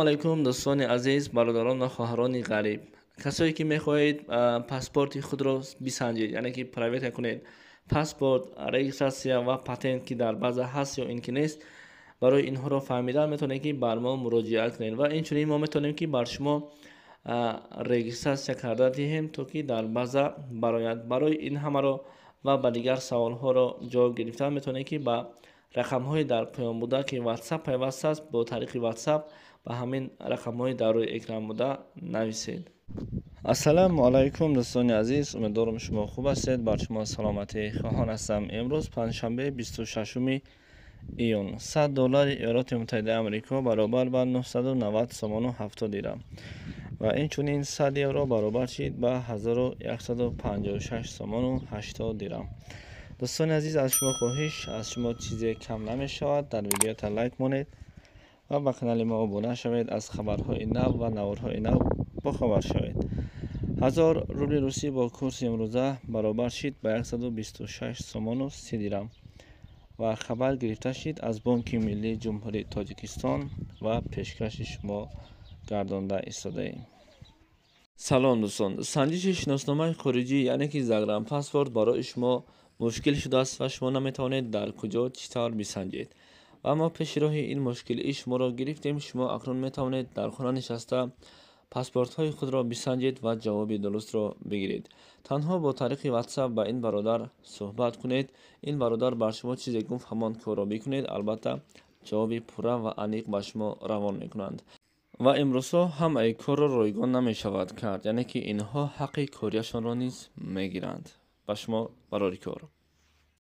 Ассалому алайкум, дӯстони азиз, бародарон ва хоҳарони ғариб, касое ки мехоҳед паспорти худро бисанҷед, яъне ки проверка кунед паспорт, регистрация ва патент, ки дар база ҳаст ё ин ки нест. Барои инҳоро фаҳмидан метавонед, ки бар мо муроҷиат кунед ва инчунин мо метавонем, ки бар шумо регистрация карда диҳем, то ки дар база барояд. Барои ин ҳамаро ва ба дигар саволҳоро ҷавоб гирифтан метавонед, ки ба рақамҳои дар поён буда, ки WhatsApp пайваст аст, бо тариқи WhatsApp ба ҳамин рақамҳои дар рӯи экран буда нависед. Ассалому алайкум, дӯстони азиз, умедворам, шумо хуб ҳастед, бар шумо саломатӣ хоҳон ҳастам. Имрӯз панҷшанбе, 26 июн. 100 доллари Иёлоти Муттаҳидаи Амрико баробар ба 990 сомону 70 дирам ва инчунин 100 евро баробар шид ба 1156 сомону 80 дирам. Дӯстони азиз, аз шумо хоҳиш, аз шумо чизе кам намешавад, дар видеота лайк монед ва ба канали мо обуна шавед, аз хабарҳои нав ва наворҳои нав бохабар шавед. 1000 рубли русӣ бо курси имрӯза баробар шид ба 126 сомону 30 дирам ва хабар гирифта шид аз Бонки Миллии Ҷумҳурии Тоҷикистон ва пешкаши шумо гардонда истодаем. Салом, дӯстон! Санҷиши шиносномаи хориҷӣ, яъне ки загранпаспорт, барои шумо мушкил шудааст ва шумо наметавонед дар куҷо, чӣ тавр бисанҷед. Ва мо пеши роҳи ин мушкилии шуморо гирифтем. Шумо акнун метавонед дар хона нишаста паспортҳои худро бисанҷед ва ҷавоби дурустро бигиред. Танҳо бо тариқи WhatsApp ба ин бародар суҳбат кунед. Ин бародар бар шумо чизе гуфт, ҳамон корро бикунед, албатта ҷавоби пурра ва аниқ ба шумо равон мекунанд. Ва имрӯзҳо ҳамаи корро ройгон намешавад кард, яъне ки инҳо ҳаққи кориашонро низ мегиранд. Ба шумо барори кор.